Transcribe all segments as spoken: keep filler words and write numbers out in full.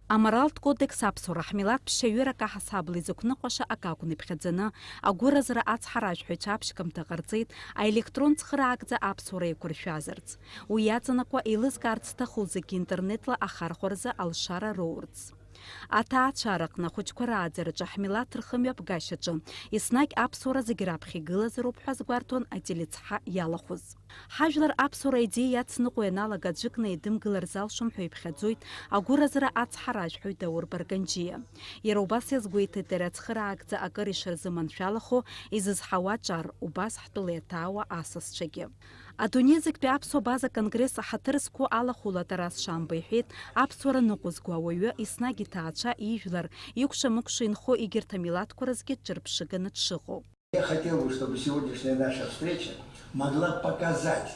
Аморалтә кодекс аԥсуара ҳмилаҭ ԥшьаҩырак аҳасабала изықәныҟәаша акы акәын иԥхьаӡаны, агәыразра ацҳаражәҳәаҩцәа аԥшьгамҭа ҟарҵеит, аелектронтә цхыраагӡа аԥсуара еиқәыршәазарц. Уи иаҵанакуа, еилызкаарц зҭаху зегьы интернетла ахархәаразы алшара роурц. Аҭаацәара аҟны ахәыҷқәа рааӡараҿы ҳмилаҭ рхымҩаԥгашьаҿы еснагь аԥсуара зегь раԥхьа игылазароуп ҳәа азгәарҭон ателецҳа иалахәыз. Ҳажәлар аԥсуара аидеиа иацныҟәо ианалага аӡәыкны еидымгылар залшом ҳәа иԥхьаӡоит агәыразра ацҳаражәҳәаҩ Даур Барганџьиа. Иара убас иазгәеиҭеит, иара ацхыраагӡа акыр ишырзыманшәалахо изызҳауа аҿар, убас ҳтәыла иаҭаауа асасцәагьы. Адунеи зегьтәи аԥсуа база конгресс аҳаҭыр зқәу алахәыла Тарас Шамба иҳәеит, аԥсуара ныҟәызго ауаҩы еснагь иҭаацәа, ижәлар, икәша-мыкәша инхо егьырҭ амилаҭқәа рзгьы ҿырԥшыганы дшыҟоу. Я хотел бы, чтобы сегодняшняя наша встреча могла показать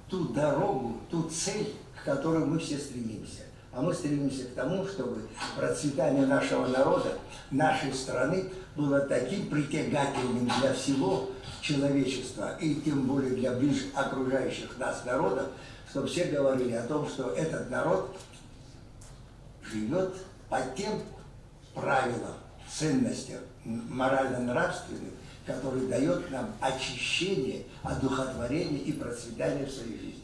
ту дорогу, ту цель, к которой мы все стремимся. А мы стремимся к тому, чтобы процветание нашего народа, нашей страны было таким притягательным для всего человечества и тем более для ближе окружающих нас народов, чтобы все говорили о том, что этот народ живет по тем правилам, ценностям, м-, морально-нравственным, который даёт нам очищение, одухотворение и процветание в своей жизни.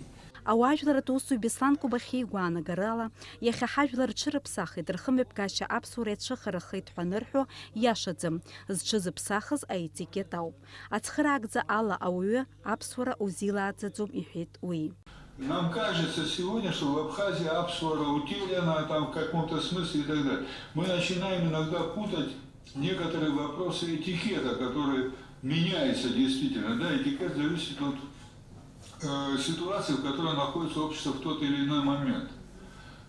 Ауаажәларратә усзуҩ Беслан Кобахьиа игәаанагарала, иахьа ҳажәлар рҽырыԥсахит, рхымҩаԥгашьа аԥсуара иацәыхарахеит ҳәа анырҳәо, иашаӡам, зҽызыԥсахыз аетикет ауп. Ацхыраагӡа ала ауаҩы аԥсуара узилааӡаӡом, иҳәеит уи. Нам кажется сегодня, что в Абхазии аԥсуара утеряна там в каком-то смысле и так далее. Мы начинаем иногда путать некоторые вопросы этикета, которые меняются действительно. Да, этикет зависит от, э, ситуации, в которой находится общество в тот или иной момент.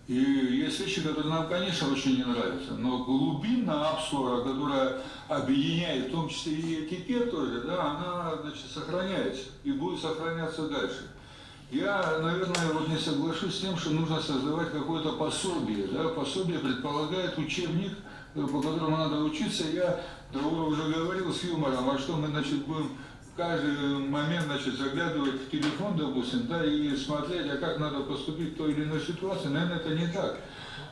И есть вещи, которые нам, конечно, очень не нравятся, но глубинная аԥсуара, которая объединяет, в том числе и этикет тоже, да, она, значит, сохраняется и будет сохраняться дальше. Я, наверное, вот не соглашусь с тем, что нужно создавать какое-то пособие. Да? Пособие предполагает учебник, э, по которому надо учиться. Я, Даур, уже говорил с юмором, а что мы, значит, будем в каждый момент, значит, заглядывать в телефон, допустим, да, и смотреть, а как надо поступить в той или иной ситуации. Наверное, это не так.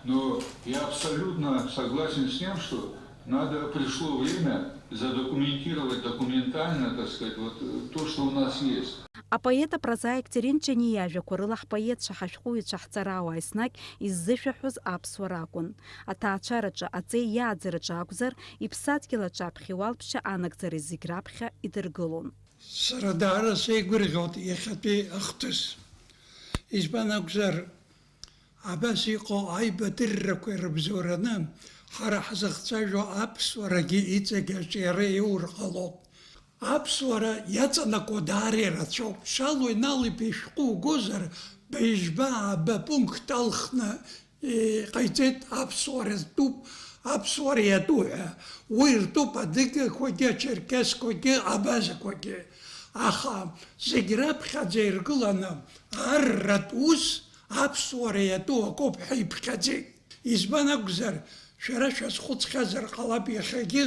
Но я абсолютно согласен с тем, что надо, пришло время задокументировать документально, так сказать, вот, э, то, что у нас есть. Апоет, апрозаик Терент Ҷаниа иажәақәа рыла ҳпоетцәа, ҳашәҟәыҩҩцәа, ҳҵарауаа еснагь иззышәаҳәоз аԥсуара акәын. Аҭаацәараҿы, аҵеи иааӡараҿы акәзар, иԥсадгьыл аҿаԥхьа иуалԥшьа анагӡара зегь раԥхьа идыргылон. Сара даара сеигәырӷьоит иахьатәи ахҭыс. Избан акәзар, абас иҟоу аибадыррақәа ирыбзоураны, ҳара ҳзыхцәажәо аԥсуарагьы иҵегь аҿиара иур ҟалоуп. Аԥсуара иаҵанакуа даара ирацәоуп. Шало Инал-иԥа ишәҟәы угозар, быжьба ааба пункт алхны иҟаиҵеит аԥсуара зтәуп, аԥсуара иатәу ҳәа. Уи ртәуп адыгақәагьы, ачерқьесқәагьы, абазақәагьы. Аха зегь раԥхьаӡа иргыланы арратә ус аԥсуара иатәу акоуп ҳәа иԥхьаӡеит. Избан акәзар, шәара шәазхәыцхьазар ҟалап иахьагьы,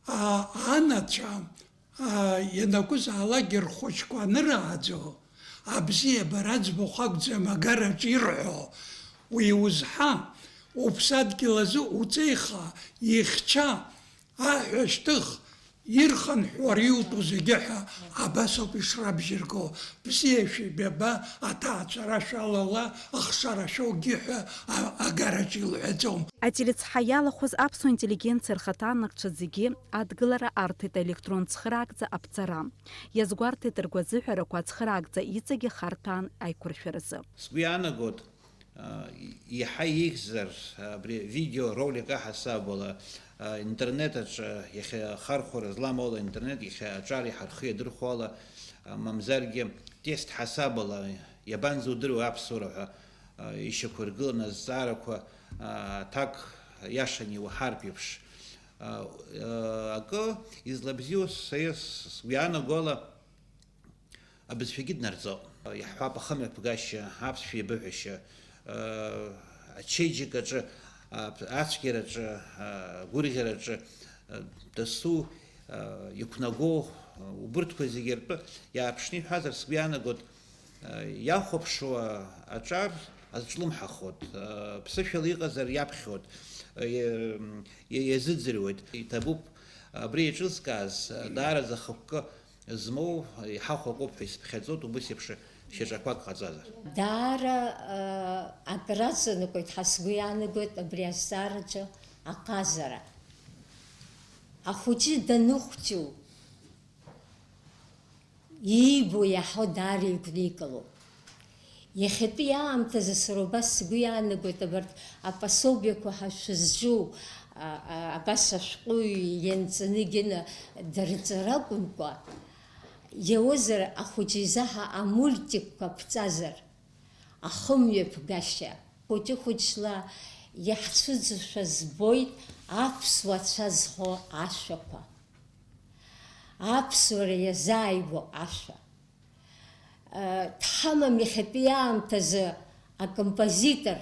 а, анацәа, а, ианакәызаалакгьы рхәыҷқәа анырааӡо, абзиабара аӡбахә акәӡам агараҿ ирҳәо, уи узҳа, уԥсадгьыл азы уҵеиха, ихьча, аҳәа шьҭых, ирхынҳәуа иутәу зегьы ҳәа абас ауп ишрабжьырго, бзиа шәибаба, аҭаацәара шәалала, ахшара шәоугьы ҳәа а-, агараҿ илҳәаӡом. Ателецҳа иалахәыз аԥсуа интеллигенциа рхаҭарнакцәа зегьы адгылара арҭеит аелектронтә цхыраагӡа аԥҵара. Иазгәарҭеит ргәазыҳәарақәа ацхыраагӡа иҵегьы харҭәаан аиқәыршәаразы. Сгәы иаанагоит, а, и-, иаҳа еиӷьзар, а, абри видео ролик аҳасабала, а, интернет аҿы иахьа ахархәара злам ала интернет иахьа аҿар иҳархы иадырхәо ала, а, мамзаргьы тест ҳасабала иабанӡоудыруеи аԥсуара ҳәа, а, ишьақәыргыланы азҵаарақәа, а, аҭак иашаны иуаҳартә еиԥш. А, а, акы излабзиоу са ис-, сгәы иаанагоу ала, абызшәагьы днарҵо. Иаҳҳәап, ахымҩаԥгашьа, аԥсшәа еибыҳәашьа, ачеиџьыкаҿы, ацәгьараҿы, агәырӷьараҿы, дасу иқәнаго, убырҭқәа зегьы ртәы иааԥшны иҳәазар, сгәы иаанагоит, иахәаԥшуа аҿар, азҿлымҳахоит, ԥсышәала иҟазар иаԥхьоит, иа-, иа-, иазыӡырҩуеит. Иҭабуп абри еиҿызкааз, даараӡа ахықәкы змоу иҳахәақәоуп ҳәа исыԥхьаӡоит, убыс еиԥш шьаҿақәак ҟаҵазар. Даара, а, акыр аҵанакуеит, ҳа сгәы иаанагоит абри азҵаараҿы аҟазара. Ахәыҷы даныхәҷу, иибо иаҳо даара игәникылоуп. Иахьатәи аамҭазы сара убас сгәы иаанагоит, абарҭ апособиақәа ҳәа шәызҿу, а, а, абас ашәҟәыҩҩы ианҵаны Гена дырҵара акәымкәа, иауазар ахәыҷы изаҳа амультикқәа ԥҵазар, ахымҩаԥгашьа. Хәыҷы-хәыҷла иаҳцәыӡушәа збоит аԥсуа цәа зхо ашәақәа. Аԥсуара иазааигәоу ашәа. Э, дҳамам иахьатәи аамҭазы акомпозитор,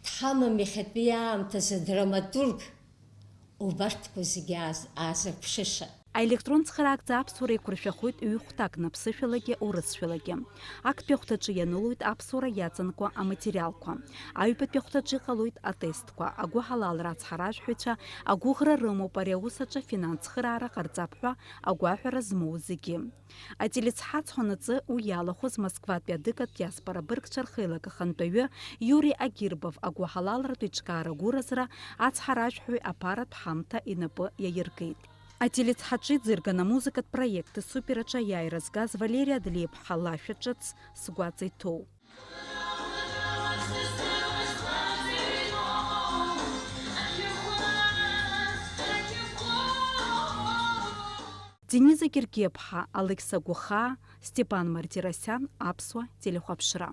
дҳамам иахьатәи аамҭазы адраматург, убарҭқәа зегьы ааз-, аазырԥшыша. Аелектронтә цхыраагӡа аԥсуара еиқәыршәахоит ҩ-хәҭакны, ԥсышәалагьы урысшәалагьы. Актәи ахәҭаҿы ианылоит аԥсуара иаҵанакуа аматериалқәа. Аҩбатәи ахәҭаҿы иҟалоит атестқәа, агәыҳалалра ацҳаражәҳәаҩцәа агәыӷра рымоуп ари аус аҿы афинанс цхыраара ҟарҵап ҳәа агәаҳәара змоу зегьы. Ателецҳа аҵхәанаҵы уи иалахәыз Москватәи адыгатә диаспора быргцәа рхеилак ахантәаҩы Иури Агирбов агәыҳалалратә еиҿкаара гәыразра ацҳаражәҳәаҩ аԥаратә ҳамҭа инапы иаиркит. Ателецҳаҿы иӡырган амузыкатә проект Супер аҿы аиааира згаз Валери Адлеиԥҳа лашәа ҿыц сгәаҵа иҭоу. Дениза Гергиаԥҳа, Алықьса Гәахаа, Степан Мартиросиан, Аԥсуа телехәаԥшра.